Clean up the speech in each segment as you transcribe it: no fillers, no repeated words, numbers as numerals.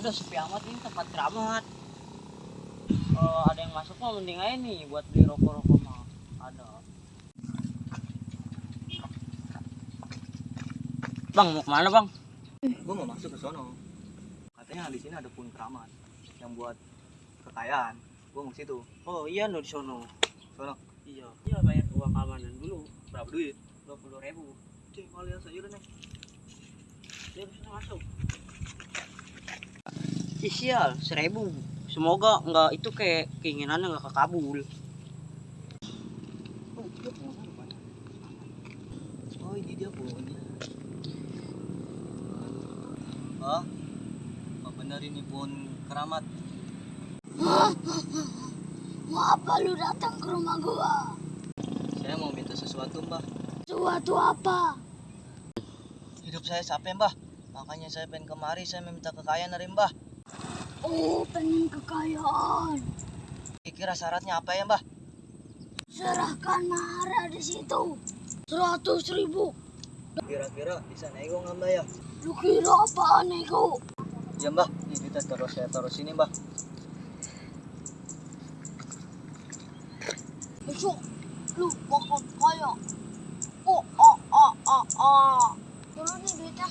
udah sepi amat ini tempat keramat. Ada yang masuk mah mending aja nih buat beli rokok-rokok mah. Ada. Bang, mau kemana bang? Gue mau masuk ke sono. Katanya di sini ada pohon keramat yang buat kekayaan. Gue mau ke situ. Oh iya no di sono. Sono. Iya. Iya bayar uang keamanan dulu. Berapa duit? 20.000. Cing, kalian saja nih. Dia bisa masuk. Sial, 1.000. Semoga nggak itu kayak keinginannya nggak kekabul. Oh, dia pohon apa? Oh, ini dia pohonnya. Oh, oh benar ini pohon keramat. Mau apa lu datang ke rumah gua? Saya mau minta sesuatu, Mbah. Suatu apa? Hidup saya capek, Mbah. Makanya saya pengen kemari, saya minta kekayaan dari Mbah. Oh, pengen kekayaan. Kira syaratnya apa ya, Mbah? Serahkan mahar di situ. 100.000. Kira-kira bisa nego nggak, Mbah ya? Lu kira apaan nego? Ya, Mbah. Ini kita saya taruh sini, Mbah. Besok lu bakal kaya. Dulu nih duitnya.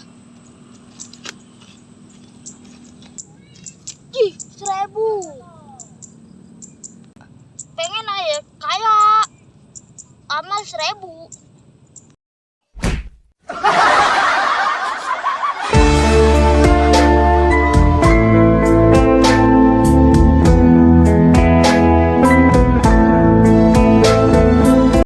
Ih, 1.000. Pengen aja kaya. Amal 1.000.